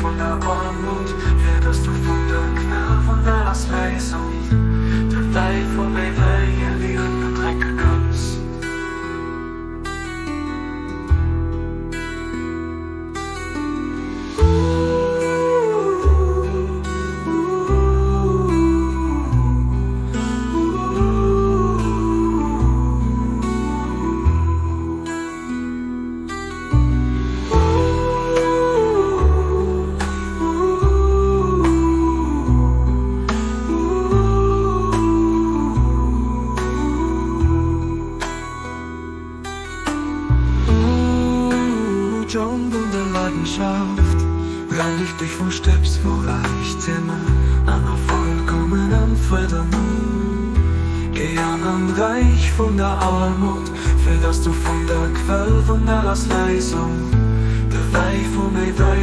vun der Armut, fir dass du vun der Quell vun der Erléisung de Wäi vum éiwege Liewen drénke kanns. John vun der Leidenschaft, Reinigt dich von Steps vor Reichtümer an a vollkommenem Fridden. Geh an an Reich vun der Armut, fir dass du vun der Quell vun der Erléisung de Wäi vum éiwege.